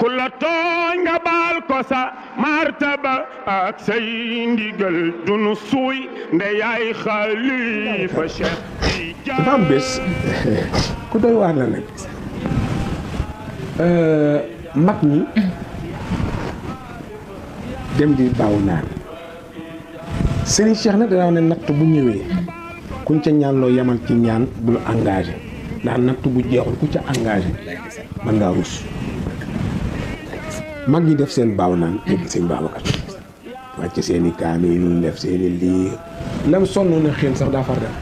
ku la tooñ nga baal ko sa martaba ak say ndigal dunu suuy nde yaay xalifa Cheikh Tidiane. dafa am bés ku doy waar la nag mag ñi dem di baaw naan Serigne Cheikh nag danaa ne natt bu ñëwee kuñ ca ñaan loo yamal ci ñaan bul engagé ndax natt bu jeexul ku ca engagé mën ngaa rus mag ñi def seen baaw naan dégg sëñ Babacar wàcc seen i kaamil def seen i lii lam sonnoon na xeen sax daa far dem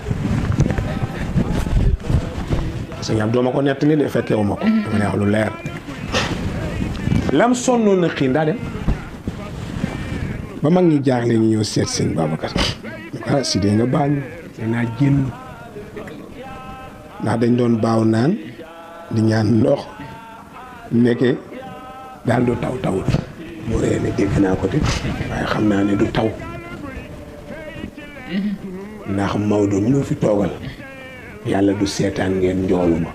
sëñ Abdou ma ko nettali de fekkewu ma ko dama ne wax lu leer lam sonnoon na xiin daa dem ba mag ñi jaaxle ñu ñëw seet sëñ Babacar ah si dee nga baal ñu danaa génn ndax dañ doon baaw naan di ñaan ndox nekke daal du taw tawul mu ree ne dégg naa ko de waaye xam naa ne du taw ndax Maodo mi ma fi toogal yàlla du seetaan ngeen njoolu ma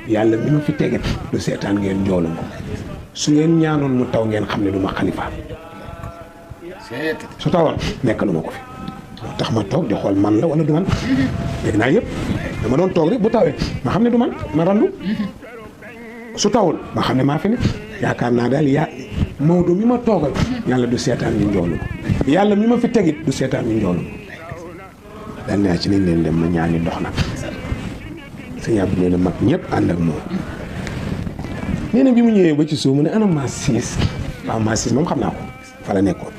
yàlla mi ma fi teget du seetaan ngeen njoolu ma su ngeen ñaanoon mu taw ngeen xam ne du ma xalifa su tawoon nekk lu ma ko fi moo tax ma toog di xool man la wala du man dégg naa yëpp dama doon toog rek bu tawee ma xam ne du man ma randu su tawul ma xam ne maa fi ne yaakaar naa daal Maodo mi ma toogal yàlla du seetaan ñu njoolu ma yàlla mi ma fi tegit du seetaan ñu njoolu ma daan naa ci nañ leen dem ma ñaani ndox nag sëñ Abdou nee na mag ñëpp ànd ak moom nee na bi mu ñëwee ba ci suuf mu ne ana maa siis waaw maa siis moom xam naa ko fa la nekkoon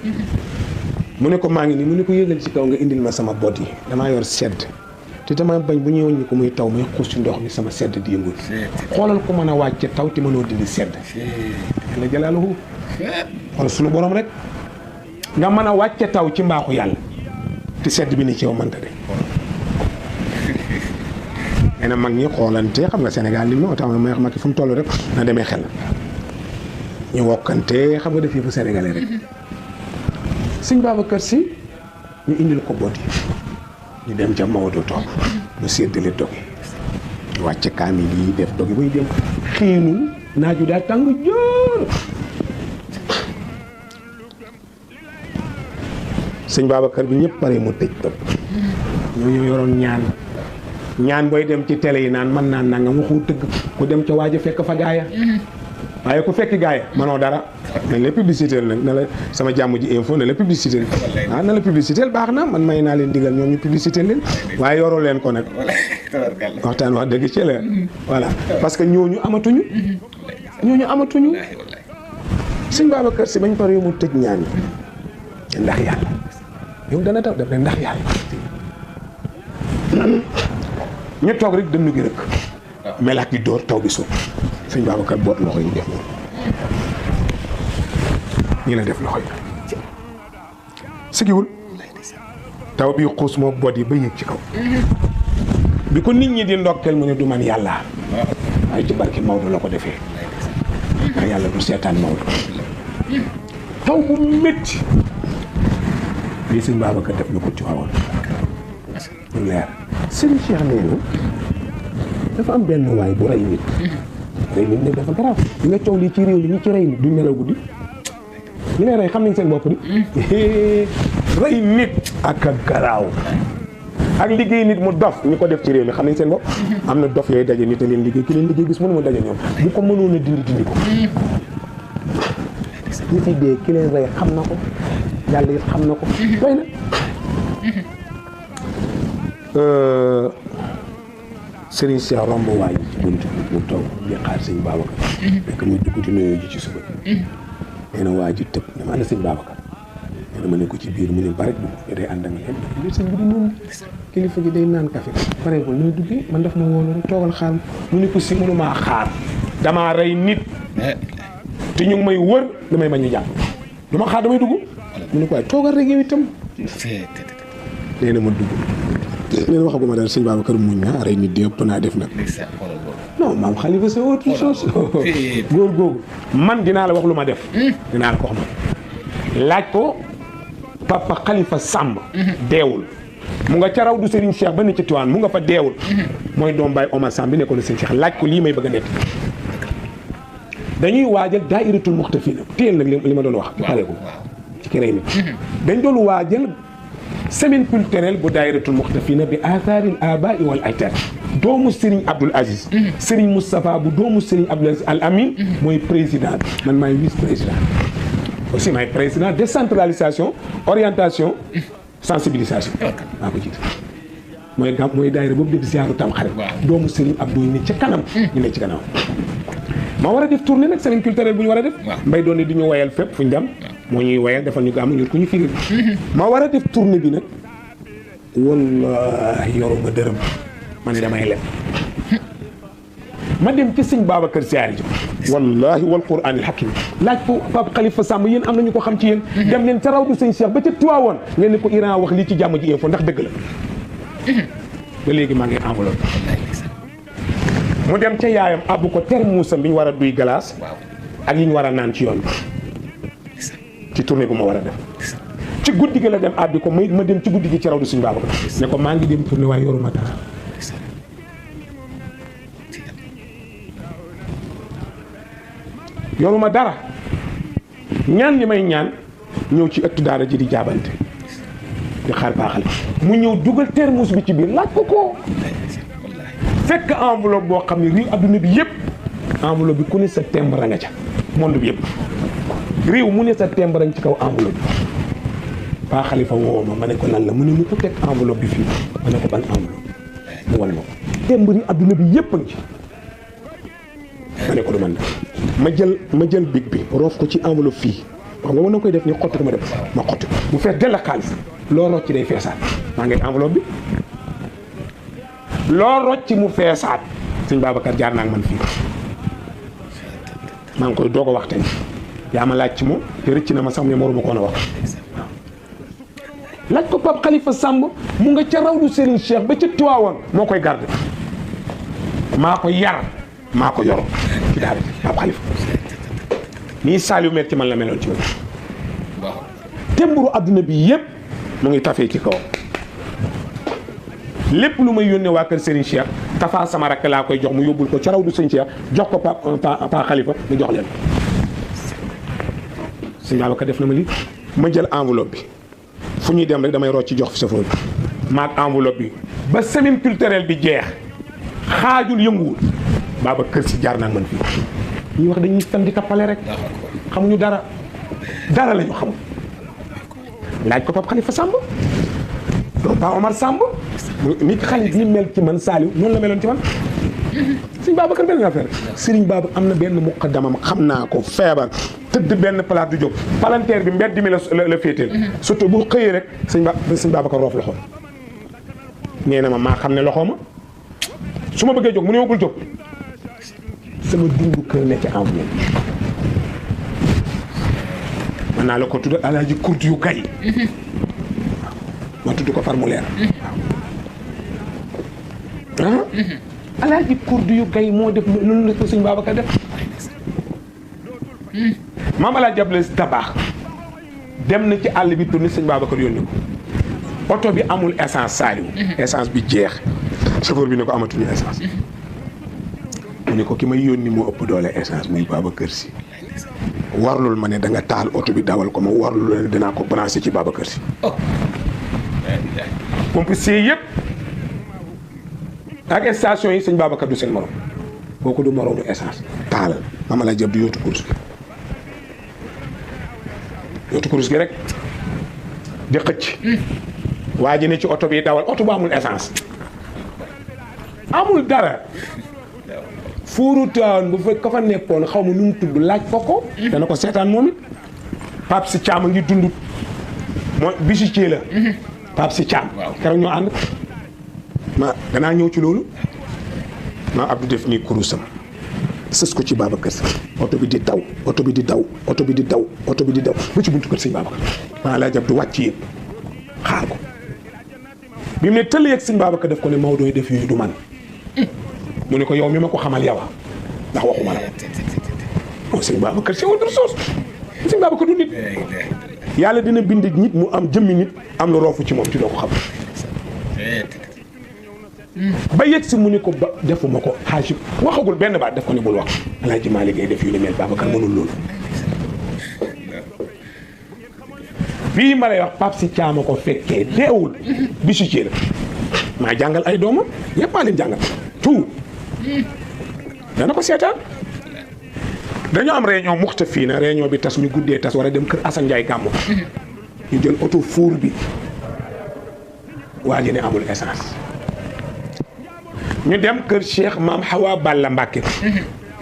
mu ne ko maa ngi nii mu ne ko yëgal ci kaw nga indil ma sama bot yi damaa yor sedd te dama bañ bu ñëwoon ñu ko muy taw may xuus ci ndox mi sama sedd di yëngul xoolal ko mën a wàcce taw te mënoo dindi sedd la jalaaluhu xool suñu borom rek nga mën a wàcce taw ci mbaaxu yàlla te sedd bi ni ci yow mënta de nee na mag ñi xoolante xam nga Sénégal li moo tax ma mag ki fu mu toll rek na demee xel ñu wokkante xam nga def yëfu sénégalais rek sëñ Babacar Si ñu indil ko bot yi ñu dem ca Maodo toog ñu séddale dog yi ñu wàcce kaamil yi def dog yi bay dem xiinul naaju daal tàng jóor sëñ Babacar bi ñëpp pare mu tëj dog ñoo yoroon ñaan booy dem ci télé yi naan mën naan nanga waxu tëgg ku dem ca waaja fekk fa gaaya waaye ku fekk gaaya mënoo dara nañ la publicité nag na la sama jàmm ji info na la publicité ah na la publicité baax na man may naa leen digal ñoom ñu publicité leen waaye yoroo leen ko nag waxtaan wax dëgg ci la voilà parce que ñooñu amatuñu sëñ Babacar Si bañ pare yow mu tëj ñaan yi ndax yàlla yow dana taw def ne ndax yàlla ñu toog rek dënnu gi rek melaat gi dóor taw bi suuf sëñ Babacar boot loxo yi def nii la def loxo yi sigiwul taw bi xuus moo boot yi ba yéeg ci kaw bi ko nit ñi di ndokkeel mu ne du man yàlla waaye ci barki Maodo la ko defee ndax yàlla du seetaan Maodo taw bu métti lii sëñ Babacar def na ko ci waawoon lu leer sëñ Cheikh nee na dafa am benn waay bu rey nit nag dafa garaaw li nga coow lii ci réew mi ñi ci rey nit duñ nelaw guddi ñu ne rey xam nañ seen bopp di rey nit ak a garaaw ak liggéey nit mu dof ñu ko def ci réew mi xam nañ seen bopp am na dof yooyu daje nit a leen liggéey ki leen liggéey bis mënu ma daje ñoom bu ko mënoon a dindi ko ñi fi dee ki leen rey xam na ko yàlla it xam na ko doy na Serigne Cheikh romb waay ci buntu mu toog di xaar sëñ Babacar fekk muy dugg di nuyoo ji ci suba nee na waa ji tëb ne ma ana sëñ Babacar nee na ma ne ko ci biir mu ne bari dugg ñu day ànd ak leen li sëñ bi di noonu kilifa gi day naan café pareegul nuy duggee man daf ma woolu rek toogal xaar mu ne ko si mënumaa xaar damaa rey nit te ñu ngi may wër damay bañ a jàpp du ma xaar damay dugg mu ne ko waaye toogal rek yow itam nee na ma dugg nee na waxaguma daal sëñ Babacar muñ na rey nit di ëpp naa def nag non maam Khalifa c'est autre chose góor googu man dinaa la wax lu ma def dinaa la ko wax man laaj ko papa Khalifa Samb deewul mu nga ca raw du Serigne Cheikh ba ne ci Tiwaan mu nga fa deewul mooy doom baay Omar Samb bi nekkoon na Serigne Cheikh laaj ko lii may bëgg a nekk dañuy waajal daayiratul muxtafina téel nag li ma doon wax pareeku ci këré ni dañ doon waajal semaine culturelle bu daayiratul muxtafina bi atharil abai wal aytar doomu Serigne Abdoul Aziz Serigne Moustapha bu doomu Serigne Abdoul Aziz Al Amin mooy président man maay vice président aussi maay président décentralisation orientation sensibilisation maa ko jiite mooy daayira boobu def ziyaaru tam xarit doomu Serigne Abdou ne ca kanam ñu ne ci kanam ma war a def tournée nag semaine culturelle bu ñu war a def mbay doon ne di ñu woyal fépp fu ñu dem moo ñuy woyal defal ñu gàmmu ñu ko ñu firi ma war a def tournée bi nag wallahi yoruma dërëm ma ne damay leb ma dem ci sëñ Babacar Siyaari ji wallahi wal quraanil hakim laaj ko Pape Khalifa Samb yéen am nañu ko xam ci yéen dem leen ca raw du sëñ Cheikh ba ca Tiwaawoon ngeen ne ko Iran wax lii ci jàmm ji info ndax dëgg la ba léegi maa ngi enveloppe mu dem ca yaayam abbu ko termuusam bi ñu war a duy glace ak yi ñu war a naan ci yoon bi ci tournée bu ma war a def ci guddi gi la dem abbi ko ma dem ci guddi gi ci raw du sëñ Babacar ne ko maa ngi dem tournée waaye yoruma dara yoruma dara ñaan li may ñaan ñëw ci ëttu daara ji di jaabante di xaar baaxal mu ñëw dugal termus bi ci biir laaj ko fekk enveloppe boo xam ne réew adduna bi yëpp enveloppe bi ku ne sa timbre nga ca monde bi yëpp réew mu ne sa timbre nga ci kaw enveloppe bi Paa Khalifa woo ma ne ko lan la mu ne mu ko teg enveloppe bi fii ma ne ko ban enveloppe mu wan ma ko timbre yi adduna bi yëpp a ngi ci ma ne ko du man ma jël big bi roof ko ci enveloppe fii xam nga mën na koy def ni xotti ko ma def ma xotti mu fees dell ak xaalis loo rocc day feesaat maa ngi enveloppe bi loo rocc mu feesaat sëñ Babacar jaar naa ak man fii maa ngi koy doog a wax tey yaa ma laaj ci moom te rëcc na ma sax mais waruma ko woon a wax laaj ko Pape Khalifa Samb mu nga ca raw du Serigne Cheikh ba ca Tiwaawoon moo koy garde maa ko yar maa ko yor ci daal Pape Khalifa nii Saliou met ci man la meloon ci man temburu adduna bi yëpp mu ngi tafee ci kaw lépp lu may yónnee waa kër Serigne Cheikh tafaa sama rakk laa koy jox mu yóbbul ko ca raw du Serigne Cheikh jox ko Pape Khalifa mu jox leen Serigne Babacar def na ma lii ma jël enveloppe bi fu ñuy dem rek damay rocc ci jox fi chauffeur bi maag enveloppe bi ba semaine culturelle bi jeex xaajul yënguwul Babacar si jaar naa man fii ñuy wax dañuy fen di tappale rek xamuñu dara la ñu xamul laaj ko Pape Khalifa Samb donc Pape Omar Samb nit xale ni mel ci man Saliou noonu la meloon ci man Serigne Babacar benn affaire Serigne Babacar am na benn muqaddamam xam naa ko feebar tëdd benn place du jóg palanteer bi mbedd mi la féeteel surtout bu xëyee rek Serigne Babacar roof loxo nee na maa xam ne loxo ma su ma bëggee jóg mu ne wagul jóg sama dundu kër ne ci enveloppe man naa la ko tudd Alaaji Kurdi yu gay ma tudd ko far mu leer waaw Alaaji Kurdi yu gay moo def loolu la ko Sëñ Babacar def maam Alaaji Abdoulaye Dabakh dem na ci àll bi tourné Sëñ Babacar yónni ko oto bi amul essence Saliou essence bi jeex chauffeur bi ne ko amatuñu essence mu ne ko ki may yónni moo ëpp doole essence muy Babacar Si warlul ma ne da nga taal oto bi dawal ko ma warlul ne dinaa ko branché ci Babacar Si pompier yëpp ak station yi Sëñ Babacar du seen morom boo ko du moroomu essence taalal mama la jëb di yóotu kurus gi rek di xëcc waa ji ne ci oto bi dawal oto bu amul essence amul dara fuuru taan bu fekk ka fa nekkoon xaw ma nu mu tudd laaj ko dana ko seetaan moom it Pape Si Thiam a ngi dund mooy bijoutier la Pape Si Thiam keroog ñoo ànd ma danaa ñëw ci loolu ma Abdou def nii kurusam sës ko ci Babacar Si oto bi di daw oto bi di daw oto bi di daw oto bi di daw ba ci buntu kër Sëñ Babacar maa laa jab du wàcc yéen xaar ko bi mu ne tëll yeeg Sëñ Babacar def ko ne Maodo def yooyu du man mu ne ko yow mi ma ko xamal yow ndax waxuma la moom Sëñ Babacar c'est autre chose Sëñ Babacar du nit yàlla dina bind nit mu am jëmmi nit am lu roofu ci moom ci doo ko xam ba yegg si mu ni ko ba defuma ko xaajib waxagul benn baat def ko ni bul wax Alaaji Maalik ngay def yu ne mel Babacar mënul loolu bii ma lay wax Pape Si Caama ko fekkee deewul bisu ci la maa jàngal ay doomam yëpp maa leen jàngal tout dana ko seetaan dañoo am réunion muxta fii na réunion bi tas ñu guddee tas war a dem kër Assane Ndiaye gàmmu ñu jël oto fuur bi waa ji ne amul essence ñu dem kër Cheikh Maam Hawa Balla Mbàkke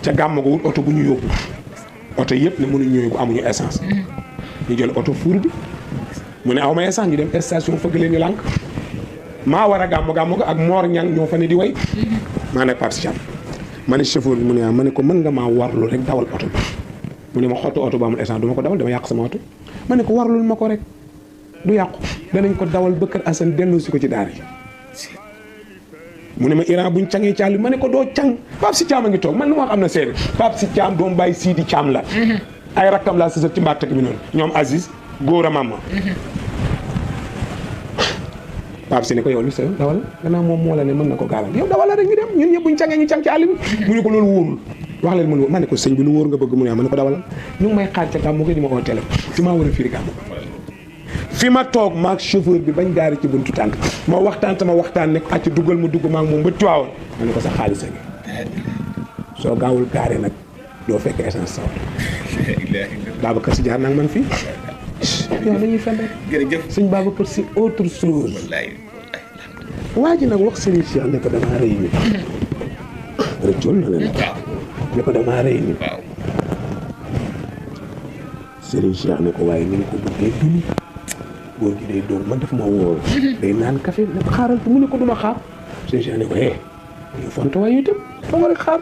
ca gàmmu ko wut oto bu ñu yóbbu oto yëpp ne mënuñ ñëw amuñu essence ñu jël oto fuur bi mu ne aw ma essence ñu dem station fëgg leen ñu lànk maa war a gàmmu ko ak Mor Ñang ñoo fa ne di way maa ne Pape Si Caam ma ne chauffeur bi mu ne ma ne ko mën nga maa warlu rek dawal oto bi mu ne ma xottu oto ba amul essence du ma ko dawal dama yàq sama oto ma ne ko warlul ma ko rek du yàqu danañ ko dawal ba kër Assane delloo si ko ci daara yi mu ne ma Iran buñ cangee caal bi ma ne ko doo cang Pape Si Caam a ngi toog man lu ma wax am na seede Pape Si Caam doom bàyyi Sidi Caam la ay rakkam laa sësal ci mbàttak bi noonu ñoom Aziz góor a mama Pape Si ne ko yow lu sa dawal gannaaw moom moo la ne mën na ko gaawal yow dawal la rek ñu dem ñun ñëpp buñ cangee ñu cang ci àll bi mu ne ko loolu wóorul wax leen mën ma ne ko sëñ bi lu wóor nga bëgg mu ne ma ne ko dawalal ñu ngi may xaar ca gàmmu gi di ma oo téléphone fi maa war a firi gàmmu fi ma toog maag chauffeur bi bañ gaari ci buntu tànk ma waxtaan ne ko acc duggal ma dugg maag moom ba tuwaawoon ma ne ko sa xaalis a ngi soo gaawul gaare nag doo fekk essence saw Babacar Si jaar nag man fii yow dañuy fen rek jërëjëf sëñ Babacar Si autre chose waa ji nag wax Serigne Cheikh ne ko damaa rëy nit rëccoon na leen ne ko damaa rëy nit Serigne Cheikh ne ko waaye ni mu ko bëggee dund góor gi day doog man def ma wóor day naan café ne ko xaaral mu ne ko duma xaar Serigne Cheikh ne ko ñu fonto waaye itam fa nga rek xaar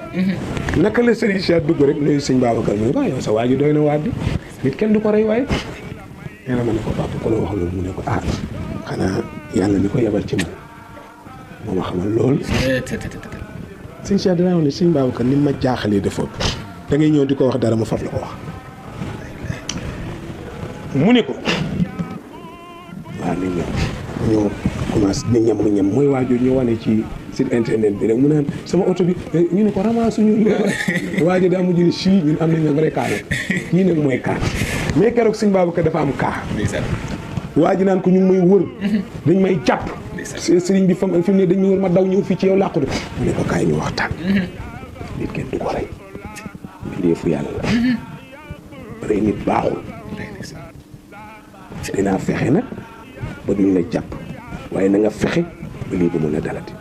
naka la Serigne Cheikh dugg rek nuyu sëñ Babacar mu ne ko yow sa waa ji doy na waat bi nit kenn du ko rey waaye nee na ma ne ko papa ko la wax loolu mu ne ko xanaa yàlla mi ko yebal ci man moo ma xamal lool sëñ Cheikh dinaa wax ne sëñ Babacar ni ma jaaxalee dafa da ngay ñëw di ko wax dara mu faf la ko wax mu ne ko waaw nit ñoo commencé di ñam mooy waajur ñu wane ci site internet bi rek mu naan sama oto bi ñu ne ko ramasse suñu waajur daa mujj ne si ñun am nañ ne vrai cas ñii nag mooy cas mais keroog sëñ Babacar dafa am cas waajur naan ko ñu ngi may wër dañ may jàpp sëriñ bi fi mu ne dañ may wër ma daw ñëw fii ci yow làqu de mu ne ko kaay ñu waxtaan nit kenn du ko rey léefu yàlla la rey nit baaxul dinaa fexe nag ba duñ la jàpp waaye na nga fexe ba lii bu mun a dalati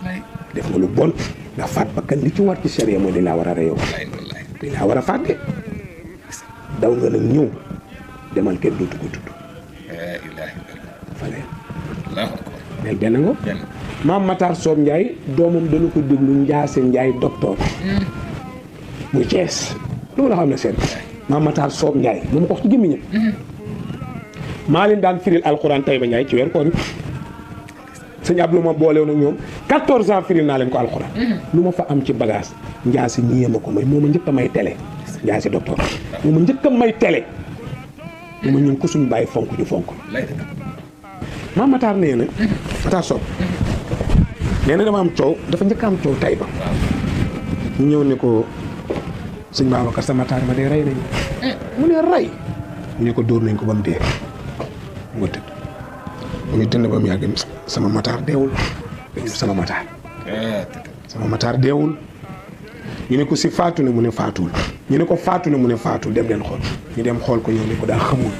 def nga lu bon nga faat bakkan li ci war ci charia mooy dañ laa war a reyoo dañ laa war a faat de daw nga nag ñëw demal kenn dootu ko tudd fale mel benn nga maam Matar Soob Ndiaye doomam dana ko déglu Njaase Ndiaye docteur muy Cees loolu xam ne seen maam Matar Soob Ndiaye moom ko wax ci gémmiñam maa leen daan firil alxuraan Taïba Ndiaye ci weer koor yi sëñ Abdou ma boole woon ak ñoom 14 ans firil naa leen ko alxuraan lu ma fa am ci bagage Njaase ñiyee ma ko may moo ma njëkk a may télé Njaase docteur moo ma njëkk a may télé moo ma ñun ko suñu bàyyi fonk ñu fonk maam Matar nee na Matar Sob nee na dama am coow dafa njëkk am coow Taïba ñu ñëw ne ko sëñ Babacar sa Matar ma dee rey nañu mu ne rey mu ne ko dóor nañ ko ba mu dee mu tëdd mu tëdd ba mu yàgg sama Matar deewul sama Matar deewul ñu ne ko si faatu ne mu ne faatuwul ñu ne ko faatu ne mu ne faatuwul dem leen xool ñu dem xool ko ñëw ne ko daa xamul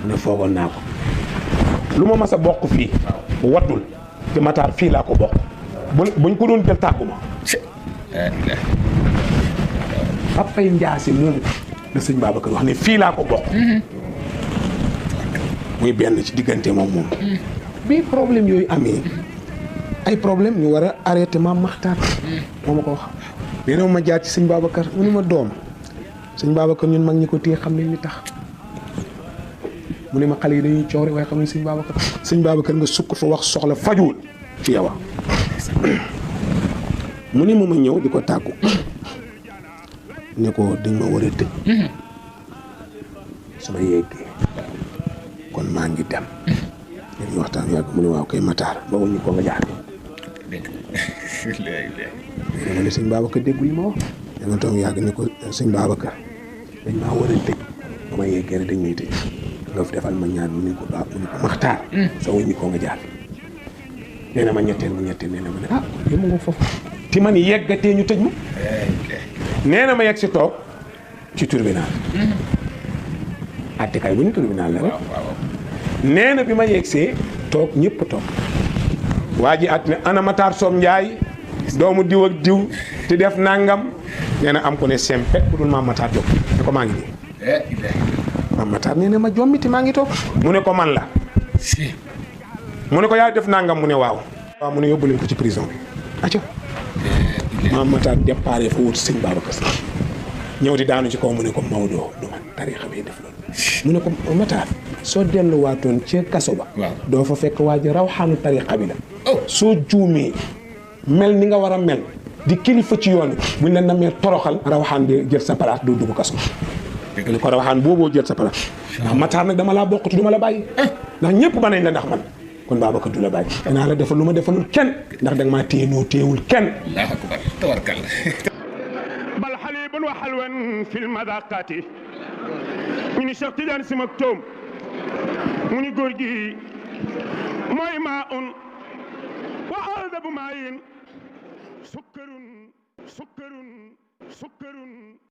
mu ne foogoon naa ko lu ma mas a bokk fii waddul te Matar fii laa ko bokk buñ ko doon jël tàggu ma papay Njaase moomu la sëñ Babacar wax ne fii laa ko bokk muy benn ci diggante moom bii problème yooyu amee ay problème ñu war a arrêté maam Maxtaar moo ma ko wax nee na ma jaar ci sëñ Babacar mu ne ma doom sëñ Babacar ñun mag ñi ko téye xam nañ li tax mu ne ma xale yi dañuy coow rek waaye xam ne sëñ Babacar nga sukk fa wax soxla fajuwul ci yow mu ne ma ñëw di ko tàggu ne ko dañ ma war a tëj sama yeggee maa ngi dem ñu waxtaan yàgg mu ne waaw kay Matar ba wuñu ko nga jaar dégg ma ne sëñ Babacar déggu li ma wax dama toog yàgg ni ko sëñ Babacar dañ maa war a tëj ba ma yeggee dañ may tëj nga fi defal ma ñaan mu ne ko Matar soo wuñu ko nga jaar nee na ma ñetteel nee na ma ne yëmu nga foofu ti man yeggatee ñu tëj ma nee na ma yegg si toog ci tribunal attekaay bu ñu tribunal la rek nee na bi ma yeggsee toog ñëpp toog waa ji at ne ana Matar Som Ndiaye doomu diw ak diw te def nangam nee na am ko ne sempet ku dul maam Matar Diop ne ko maa ngi nii maam Matar nee na ma jommi te maa ngi toog mu ne ko man la mu ne ko yaa def nangam mu ne waaw mu ne yóbbu leen ko ci prison bi acca maam Matar départ fa wut sëñ Babacar Sy ñëw di daanu ci kaw mu ne ko Maodo du man tariixa bi def loolu mu ne ko Matar soo delluwaatoon ci kaso ba doo fa fekk waa ji rawxaanu tariixa bi la soo juumee mel ni nga war a mel di kilifa ci yoon buñ la namee toroxal rawxaan bi jël sa place doo dugg kaso mu ne ko rawxaan booboo jël sa place ndax Matar nag dama laa bokkatu du ma la bàyyi ndax ñëpp ba nañ la ndax man kon Babacar du la bàyyi danaa la defal lu ma defalul kenn ndax danga maa téye noo téyewul kenn Allahu akbar tabarkalla bal xalibun wa xalwan fi lmadaqati ñu ni Cheikh Tidiane Sy Maktoum mu ni góor gi mooy maa un wa adabu maayin sukkarun